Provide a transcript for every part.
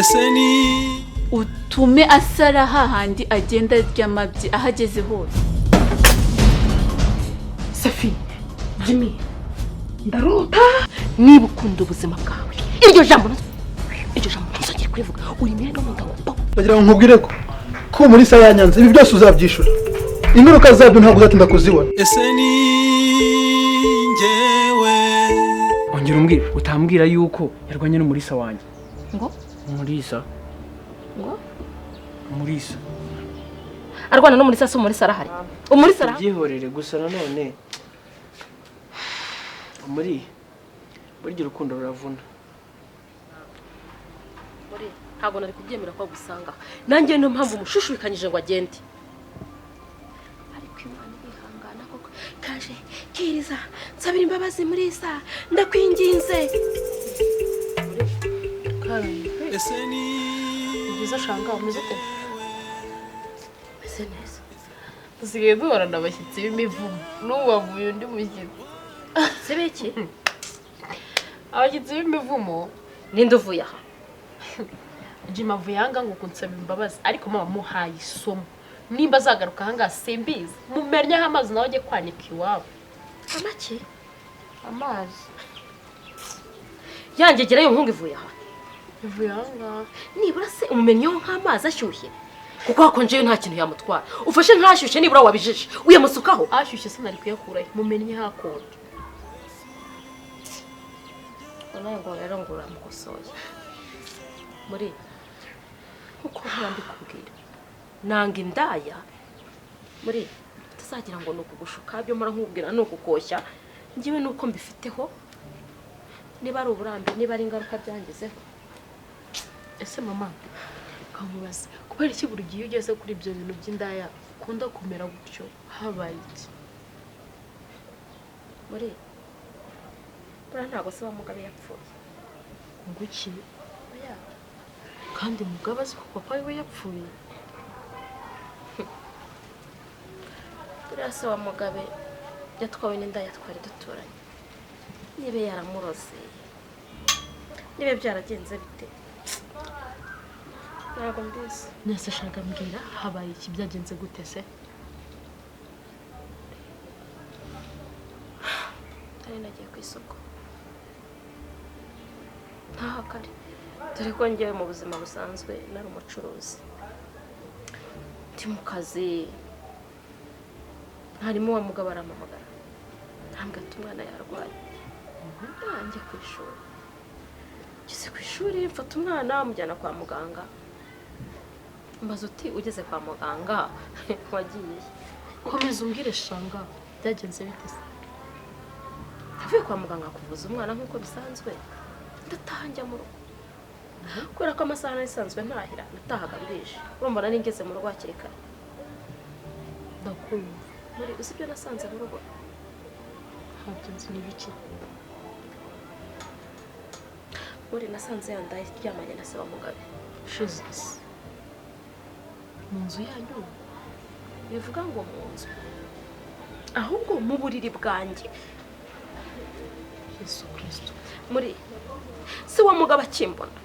Ese ni Utume asara hahandi agenda arya amabyi aho ageze hose. Safi, Jimmy, ndarota. Niba ukunda ubuzima bwawe, iryo jambo ntuzongere kurivuga. Uri no mu nda. Ndagira ngo nkubwire ko muri sa yanyanze, ibi byose uzabyishura. Ingaruka zabyo ntabwo uzatinda kuzibona. Ese ni njyewe? Ongera umbwire, utambwira yuko yarwanye n'umurisa wanjye. Ngo? Umurisa. Ngo? Umurisa. Arwana n'umurisa se? Umurisa arahari? Umurisa arahari? Byihorere. Gusa nanone muri burya urukundo ruravuna. Muri ntabwo nari kubyemera ko agusanga. Nanjye niyo mpamvu mushushubikanyije ngo agende, ariko Imana irihangana koko. Kaje kiriza nsabira imbabazi muri isa, ndakwinginze. Ese ni Ni byiza shanga, umeze ute? Meze neza. Dusigaye duhorana abashyitsi b'imivumo. N'ubu wavuye undi mushyitsi. Si biki? Abashyitsi b'imivumo. Ninde uvuye aha? Jim avuye ahangaha ngo kunsaba imbabazi, ariko mama muhaye isomo. Nimba azagaruka ahangaha simbizi. Mumennyeho amazi nawe ajye kwanika iwabo. Amaki? Amazi. Yanjye gerayo, umuhungu ivuye aha. Ivuye ahangaha. Nibura se umumennyeho nk'amazi ashyushye? Kuko hakonjeyo nta kintu yamutwara. Ufashe nk'ashyushye nibura, wabijije uyamusukaho. Ashyushye sinari kuyakurayo, mumennye hakonje. Nawe ngo rero ngo uramukosoye. Muri nkuko nkora mbikubwira, nanga indaya. Muri utazagira ngo ni ukugushuka, ibyo mpora nkubwira ni ukukoshya. Njyewe nuko mbifiteho, niba ari uburambe, niba ari ingaruka byangizeho. Ese mama, ukamubaza kubera iki buri gihe iyo ugeze kuri ibyo bintu by'indaya ukunda kumera gutyo? Habaye iki? Muri buriya ntabwo se wa Mugabe yapfuye. Ngo iki? Kandi Mugabe azi ko papa we yapfuye? Buriya se wa Mugabe yatwawe n'indaya twari duturanye. Niba yaramuroze, niba byaragenze bite, ntabwo mbizi. Nese shaka mbwira, habaye iki? Byagenze gute se? Nari nagiye ku isoko ntaha kare, dore ko ngewe mu buzima busanzwe nari umucuruzi, ndi mu kazi. Harimo wa mugabo arampamagara, arambwira ati umwana yarwaye. Njya ku ishuri, ngeze ku ishuri mfata umwana mujyana kwa muganga. Mbaza uti ugeze kwa muganga wagiye he? Komeza umbwire shanga, byagenze bite se? Avuye kwa muganga kuvuza umwana nk'uko bisanzwe, ndataha njya mu rugo. Kubera ko amasaha nari isanzwe ntahira, natahaga bwije, urumva nari ngeze mu rugo hakiri kare. Ndakumva. Muri uzi ibyo nasanze mu rugo? Ntabyo nzi, ni biki? Muri nasanze yandaye iryamanye na se wa Mugabe. Jesus, mu nzu yanyu? Bivuga ngo mu nzu, ahubwo mu buriri bwanjye. Yesu Kristo! Muri se wa Mugabo akimbona,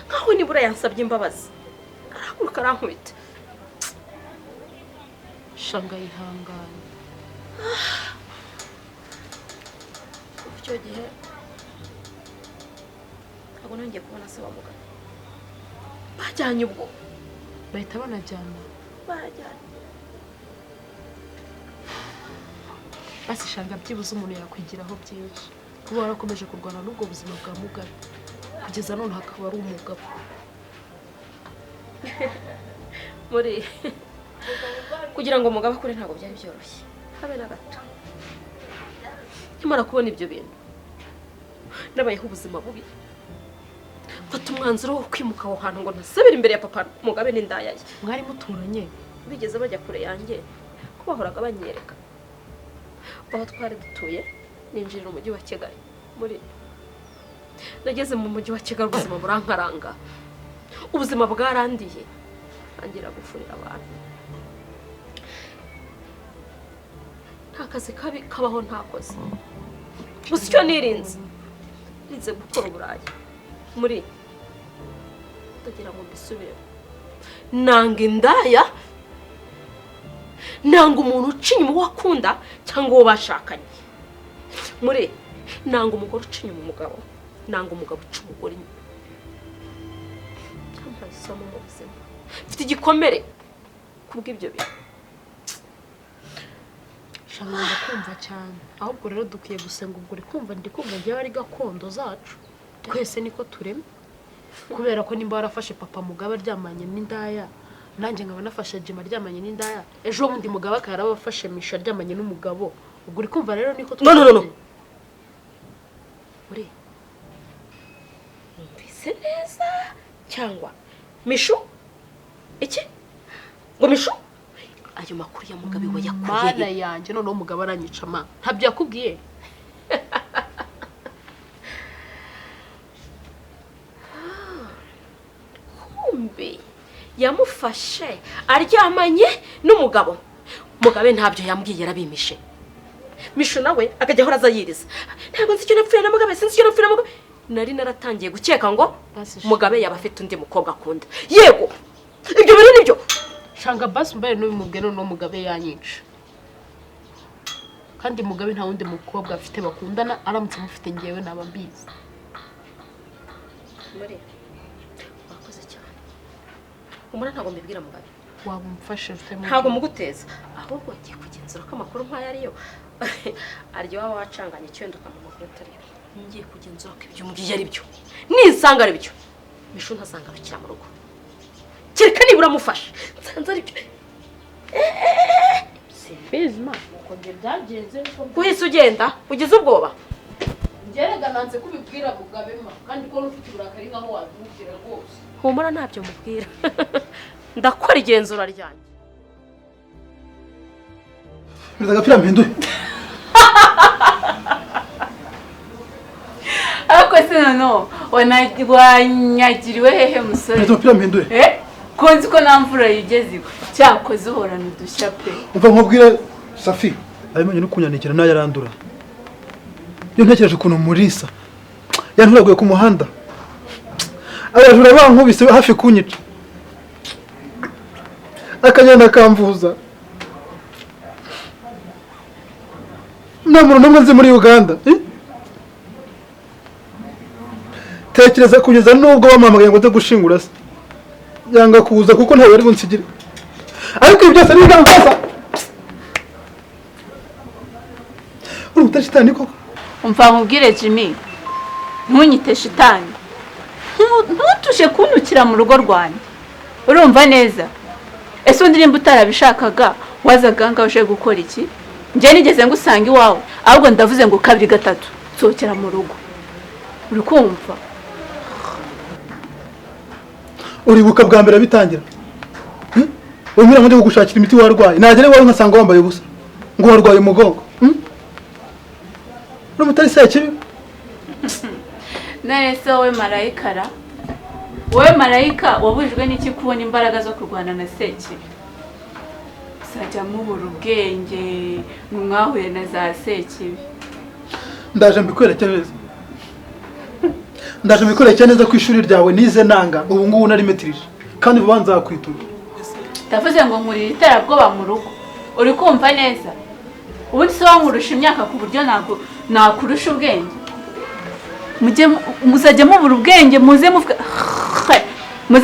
nkaho nibura yansabye imbabazi, arahaguruka arankubita. Shanga, yihangane. Kuva icyo gihe ntabwo nongeye kubona se wa Mugabo. Bajyanye ubwo. Bahita banajyana? Barajyanye. Basi shanga, byibuze umuntu yakwigiraho byinshi kuba warakomeje kurwana n'ubwo buzima bwa Mugabe kugeza none hakaba ari umugabo. Muri kugira ngo umugabo akure ntabwo byari byoroshye habe na gato. Nkimara kubona ibyo bintu, nabayeho ubuzima bubi, mfata umwanzuro wo kwimuka aho hantu ngo ntasubire imbere ya papa Mugabe n'indaya ye. Mwari muturanye? Bigeze bajya kure yanjye ko bahoraga banyereka aho twari dutuye. Ninjirira umujyi wa Kigali. Muri nageze mu mujyi wa Kigali, ubuzima burankaranga, ubuzima bwarandiye, ntangira gufurira abantu. Nta kazi kabi kabaho ntakoze. Gusa icyo nirinze, nirinze gukora uburaya. Muri Ndagira ngo mbisubiremo. Nanga indaya, nanga umuntu uca inyuma uwo akunda cyangwa uwo bashakanye. Muri nanga umugore uca inyuma umugabo, nanga umugabo uca umugore inyuma. Byampaye isomo mu buzima. Mfite igikomere kubw'ibyo bintu. Shanga ndakumva cyane. Ahubwo rero dukwiye gusenga, ubwo uri kumva ndi kumva njyewe ari gakondo zacu. Twese niko turema. Kubera ko nimba warafashe papa Mugabe aryamanye n'indaya, nanjye nkaba nafashe Jim aryamanye n'indaya, ejo bundi Mugabe akaba yarabafashe Misha aryamanye n'umugabo. Ubwo uri kumva rero niko No, no, no, no. Uri numvise neza cyangwa Mishu? Iki? Ngo Mishu? Ayo makuru ya Mugabe we yakuye. Mana yanjye, noneho Mugabe aranyica ma. Ntabyo yakubwiye? Kumbe yamufashe aryamanye n'umugabo. Mugabe ntabyo yambwiye, yarabimishe. Mishu nawe akajya ahora azayiriza. Ntabwo nzi icyo napfuye na Mugabe, sinzi icyo napfuye na Mugabe. Nari naratangiye gukeka ngo Mugabe yaba afite undi mukobwa akunda. Yego, ibyo bintu nibyo. Shanga basi mbaye n'ubimubwiye, noneho Mugabe yanyica. Kandi Mugabe nta wundi mukobwa afite bakundana, aramutse amufite ngewe naba mbizi. Muri wakoze cyane. Umura ntabwo mbibwira Mugabe. Waba umfashe utamubwira. Ntabwo muguteza. Ahubwo ngiye kugenzura ko amakuru nk'aya ariyo. Aryo waba wacanganye icyenda ukampa amakuru atariyo. Ngiye kugenzura ko ibyo umbwiye ari byo. Nisanga ari byo, Mishu ntasangarukira mu rugo. Kereka nibura amufashe. Nsanze ari byo. Simbizi ma, uko nge byagenze niko. Kuhise ugenda ugize ubwoba. Ngerega nanze kubibwira Mugabe ma, kandi ko ufite uburakari nkaho wabimubwira rwose. Humura ntabyo mubwira. Ndakora igenzura ryanjye. Perezida agapira mpinduye. Ariko se noneho wanyagiriwe hehe musore? Perezida umupira mpinduye. Ko nzi ko nta mvura yigeze igwa. Cyakoze uhorana udushya pe. Umva nkubwire Safi, abimenye no kunyandikira nayo arandura. Iyo ntekereje ukuntu Murisa yanturaguye ku muhanda, abajura bankubise hafi kunyica, akanyana akamvuza. Nta muntu n'umwe nzi muri Uganda. Tekereza kugeza nubwo bampamagaye ngo nze gushingura se, yanga kuza kuko ntawe yari bunsigire. Ariko ibi byose ni ibyangombwa. Uri umutashitani koko? Umva nkubwire Jimmy, ntunyite shitani. Ntutuje kuntukira mu rugo rwanjye. Urumva neza? Ese undi nimba utarabishakaga wazaga ngaho uje gukora iki? Njye nigeze ngusanga iwawe, ahubwo ndavuze ngo kabiri gatatu nsohokera mu rugo. Uri kumva? Uribuka bwa mbere bitangira. Wemera ngo ndi kugushakira imiti warwaye. Nagera iwawe nkasanga wambaye ubusa. Ngo warwaye umugongo. Uri umutari sekibi? None se wowe marayika ra? Wowe marayika wabujijwe n'iki kubona imbaraga zo kurwana na sekibi? Muzajya mubura ubwenge mwahuye na za sekibi. Ndaje mbikwereke neza. Ndaje mbikwereke neza ku ishuri ryawe nize nanga ubu ngubu narimetirije. Kandi vuba nzakwitura. Ndavuze ngo nkurira iterabwoba mu rugo. Uri kumva neza? Ubundi se wankurusha imyaka ku buryo nakurusha ubwenge? Muzajya mubura ubwenge, muze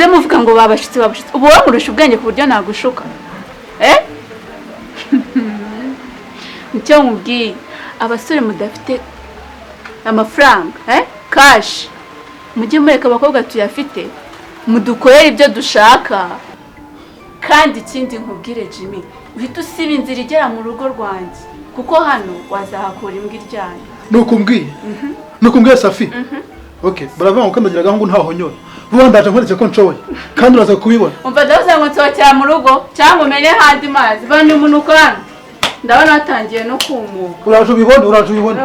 muvuga ngo babashitse babashitse. Ubu wankurusha ubwenge ku buryo nagushuka. Nicyo nkubwiye, abasore mudafite amafaranga, cash, mujye mureka abakobwa tuyafite, mudukorere ibyo dushaka. Kandi ikindi nkubwire Jimmy, uhita usiba inzira igera mu rugo rwanjye, kuko hano wazahakura imbwa iryamye. Nukumbwiye? Nukumbwiye Safi? Okay, baravuga ngo kandagira gahungu ntahonyora. Vuba ndaje nkwereke ko nshoboye, kandi uraza kubibona. Umva ndavuze ngo nsohokera mu rugo cyangwa umene handi mazi, bane umunuko hano. Ndabona hatangiye no kumuka. Uraje ubibone, uraje ubibone.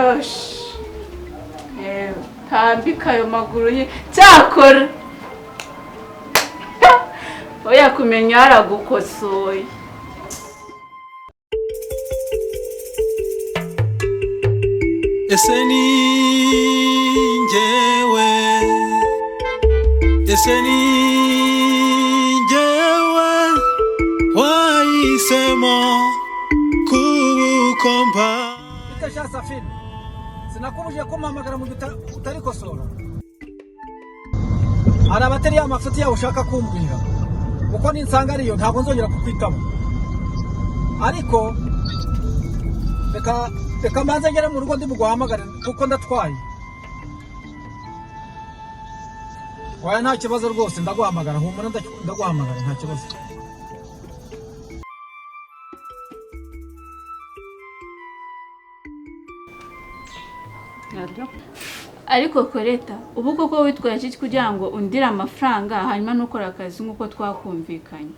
Tambika ayo maguru ye cyakora. Oya kumenya yaragukosoye. Ese ni njyewe, ese ni Nahisemo kubukompa. Bite sha Safina, sinakubujije kumpamagara mu gihe utarikosora. Hari abatari ya mafuti yawe ushaka kumbwira, kuko ninsanga ariyo ntabwo nzongera kukwitaba. Ariko reka mbanze ngere mu rugo ndi buguhamagare kuko ndatwaye. Oya nta kibazo rwose, ndaguhamagara, humura, ndaguhamagara nta kibazo. Ariko Koreta, ubu koko witwaye iki kugira ngo undire amafaranga hanyuma ntukore akazi nk'uko twakumvikanye?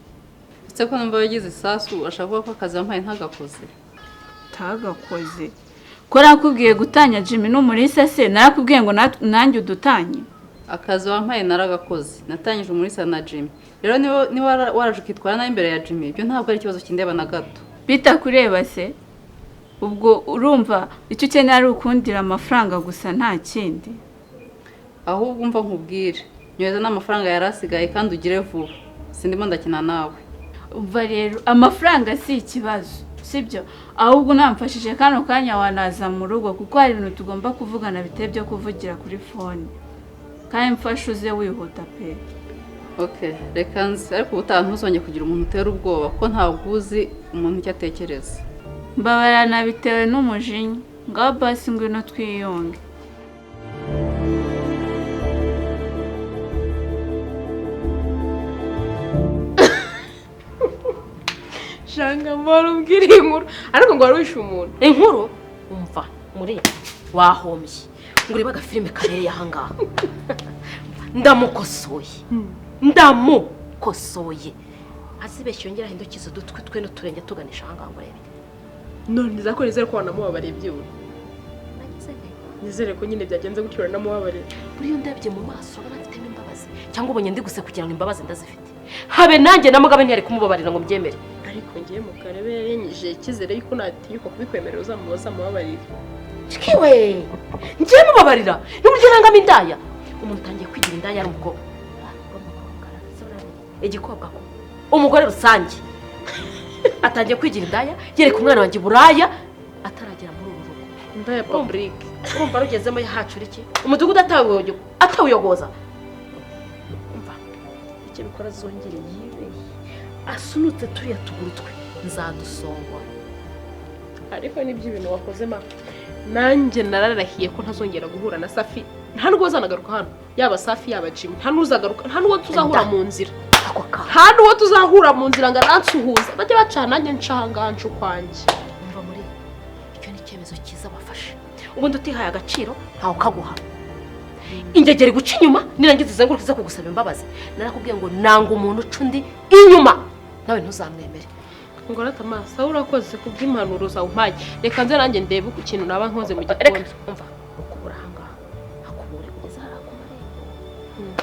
Uretse ko numva wagize isasu, urashaka kuvuga ko akazi wampaye ntagakoze? Utagakoze ko nakubwiye gutanya Jimmy n'Umulisa se, narakubwiye ngo nanjye udutanye? Akazi wampaye naragakoze, natangije Umulisa na Jimmy. Rero niba waraje ukitwara nabi imbere ya Jimmy, ibyo ntabwo ari ikibazo kindeba na gato. Bitakureba se? Ubwo urumva icyo ukeneye ari ukundira amafaranga gusa nta kindi? Ahubwo umva nkubwire, nyohereza n'amafaranga yari asigaye kandi ugire vuba, sindimo ndakina nawe. Umva rero, amafaranga si ikibazo, sibyo? Ahubwo unamfashije kano kanya wanaza mu rugo, kuko hari ibintu tugomba kuvugana bitari byo kuvugira kuri fone. Kandi mfashe uze wihuta pe. Okay, reka nzi, ariko ubutaha ntuzongere kugira umuntu utera ubwoba, kuko ntabwo uzi umuntu icyo atekereza. Mbabarana bitewe n'umujinya, ngaho basi ngwino twiyunge. Shanga mbora umbwira inkuru, ariko ngo wari wishe umuntu. Inkuru umva muri wahombye ngo urebe agafilime kabereye aha ngaha. Ndamukosoye, ndamukosoye, azibeshye yongera ahindukize udutwi twe n'uturenge tuganisha aha ngaha ngo urebe. None nizako nizere ko wanamubabariye byibura. Nizere ko nyine byagenze gutyo uranamubabariye. Buriya ndabye mu maso urabona mfitemo imbabazi, cyangwa ubonye ndi guse kugira ngo imbabazi ndazifite. Habe nanjye na Mugabe ntiyari kumubabarira ngo mbyemere. Ariko ngiye mu karebe yarenyije icyizere yuko natinyuka kubikwemerera uzamubaza mubabarire. Kiwe ngiye mubabarira n'uburyo nangamo indaya. Umuntu utangiye kwigira indaya ari umukobwa. Igikobwa ko umugore rusange atangiye kwigira indaya, yereka umwana wanjye buraya ataragera muri uru rugo. Indaya public. Urumva rugezemo yahacura iki? Umudugudu atawuyogoza. Umva icyo bikora zongere yibeye asunutse turiya tuguru twe nzadusongora. Ariko nibyo ibintu wakoze ma, nanjye nararahiye ko ntazongera guhura na Safi, nta nubwo azanagaruka hano, yaba Safi yaba Jimmy, nta n'uzagaruka, nta n'uwo tuzahura mu nzira. Nta n'uwo tuzahura mu nzira ngo aransuhuza, bajye bacana nanjye nca ukwanjye. Umva muri icyo ni icyemezo cyiza bafashe. Ubundi utihaye agaciro ntawe ukaguha. Ingegeri guca inyuma nirangiza izenguruka iza kugusaba imbabazi. Narakubwiye ngo nanga umuntu uca undi inyuma, nawe ntuzamwemere. Ngorata amaso, aho urakoze kubw'impanuro zawe umpaye. Reka nze nanjye ndebe ku kintu naba nkoze mu gikoni. Umva ukubura aha ngaha, akubure kugeza hariya ku marembo.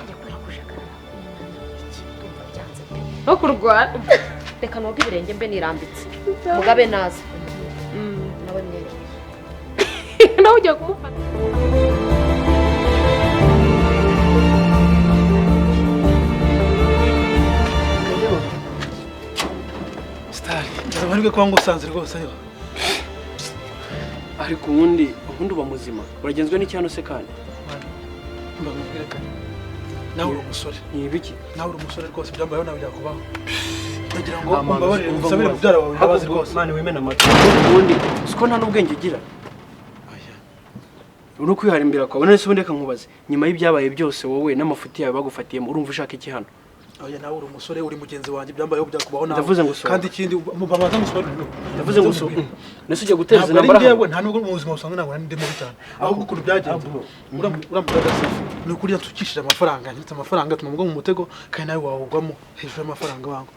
Njya kubera kujagarara iki ndumva byanze pe. No kurwana. Reka noge ibirenge mbe nirambitse. Mugabe naza. Nawe mwereke. Nawe ugiye kumufata. Amahirwe kuba ngusanze rwose yo. Ariko ubundi uba muzima, uragenzwe n'icyano se kandi? Mba nkubwire kare, nawe uri umusore. Ni ibiki? Nawe uri umusore rwose, byambayeho nawe byakubaho. Ndagira ngo umbabarire unsabire mubyara wawe imbabazi rwose. Mani wimena amatwi. Ubundi siko nta n'ubwenge ugira. Uri kwihara imbere kwawe, none se ubundi reka nkubaze, nyuma y'ibyabaye byose wowe n'amafuti yawe bagufatiyemo, urumva ushaka iki hano? Oya nawe uri umusore, uri mugenzi wanjye, byambayeho byakubaho nawe. Ndavuze ngo sohoka. Kandi ikindi mubabaza ngusobanurire. Ndavuze ngo sohoka. Nese ujya guteza intambara hano? Nta nubwo mu buzima busanzwe ntabwo ndi mubi cyane. Ahubwo ukuntu byagenze, uramugaga Safi, ni ukuri yansukishije amafaranga, yanyitse amafaranga atuma mugwa mu mutego, kandi nawe wawugwamo hejuru y'amafaranga wangu.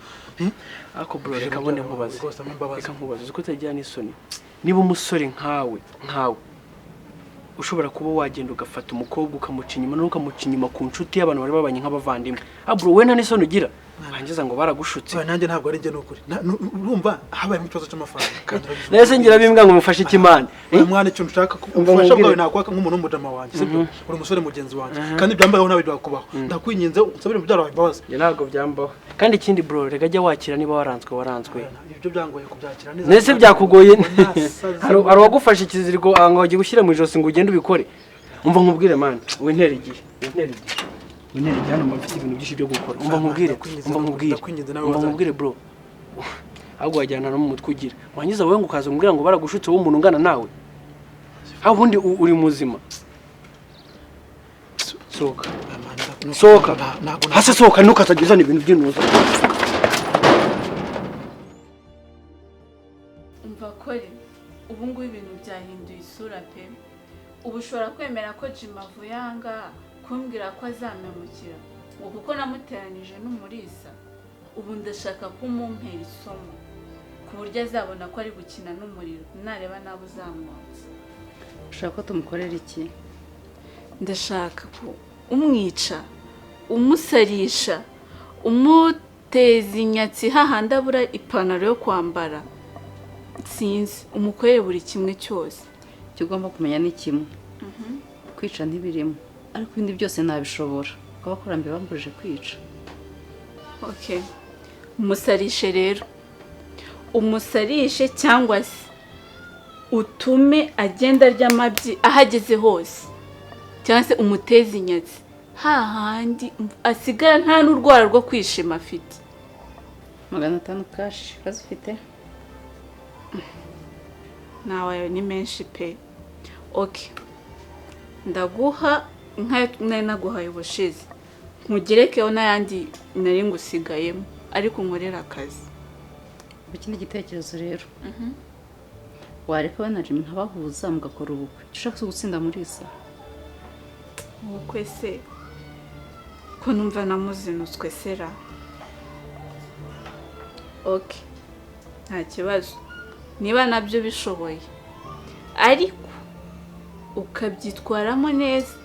Ariko bro reka mbone nkubaze. Reka nkubaze, uzi ko utagira n'isoni. Niba umusore nkawe ushobora kuba wagenda ugafata umukobwa ukamuca inyuma n'ukamuca inyuma ku nshuti y'abantu bari babanye nk'abavandimwe. Ah bro, we nta n'isoni ugira. Wangiza ngo baragushutse. Nanjye ntabwo ari njye nukuri. Urumva habayemo ikibazo cy'amafaranga. Nese ngira bimbwa ngo mufashe ikimana. Mwana ikintu ushaka ubufasha bwawe nakwaka nk'umuntu w'umujama wanjye, sibyo? Uri umusore mugenzi wanjye. Kandi byambayeho nawe byakubaho. Ndakwinginze unsabire mubyara wawe imbabazi. Njye ntabwo byambaho. Kandi ikindi bro, rega jya wakira niba waranzwe. Ibyo byangoye kubyakira neza. Nese byakugoye. Hari uwagufashe ikiziriko ngo agiye gushyira mu ijosi ngo ugende ubikore. Umva nkubwire man, wintera igihe. Wintera igihe hano mba mfite ibintu byinshi byo gukora. Umva nkubwire bro. Ahubwo wajyana no mu mutwe ugira. Wangiza wowe ngo ukaza umbwira ngo baragushutse wowe umuntu ungana nawe. Aho ubundi uri muzima. Sohoka. Sohoka. Hasi sohoka ntukazajya uzana ibintu by'intuza. Umva kore, ubu ngubu ibintu byahinduye isura pe. Ubu ushobora kwemera ko Jim avuye aha kumbwira ko azamemukira ngo kuko namuteranije n'umurisa. Ubu ndashaka ko umumpera isomo ku buryo azabona ko ari gukina n'umuriro nareba nawe uzamwotsa. Ushaka ko tumukorera iki? Ndashaka ko umwica, umusarisha, umuteza inyatsi hahandi abura ipantaro yo kwambara, sinzi, umukorere buri kimwe cyose. Icyo ugomba kumenya ni kimwe, kwica ntibirimo, ariko ibindi byose nabishobora kuko abakurambere bambujije kwica. Okay, umusarishe rero, umusarishe cyangwa se utume agenda arya amabyi aho ageze hose, cyangwa se umuteze inyatsi hahandi asigara nta n'urwara rwo kwishima afite. 500 kashi ukazifite? Nawe ni menshi pe. Okay, ndaguha nkayo nari naguhaye ubushize, nkugerekeho n'ayandi nari ngusigayemo, ariko nkorera akazi. Ikindi gitekerezo rero, wareka we na Jimmy nkabahuza mugakora ubukwe. Ushaka gutsinda Murisa? Ubukwe se ko numva namuzinutswe sera? Okay, nta kibazo niba nabyo bishoboye, ariko ukabyitwaramo neza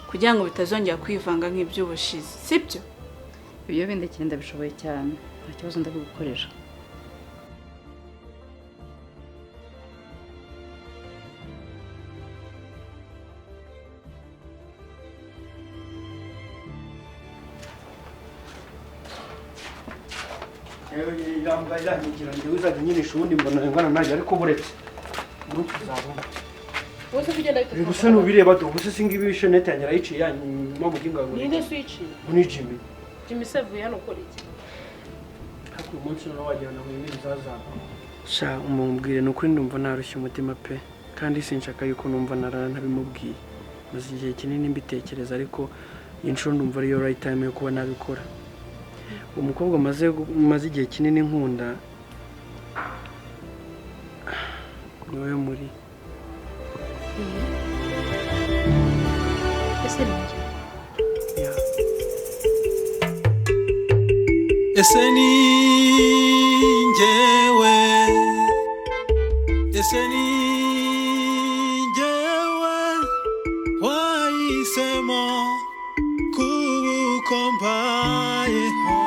kugira ngo bitazongera kwivanga nk'iby'ubushize, sibyo? Ibyo bindekere ndabishoboye cyane, nta kibazo ndabigukorera. Gusa nubireba do gusa singibi ishenete yanjye arayiciye yanyuma muginga ngo ninde swiciye ni Jimmy. Jimmy se avuye hano ukora iki? Ariko uyu munsi noneho wagira ngo ibintu bizazana. Sha umubwire ni ukuri ndumva narushye umutima pe, kandi sinshaka yuko numva narara ntabimubwiye. Maze igihe kinini mbitekereza, ariko inshuro ndumva ariyo right time yo kuba nabikora. Umukobwa maze igihe kinini nkunda niwe muri. Ese ni njye? Ese ni njyewe, ese ni njyewe wahisemo kuba uko mbayeho.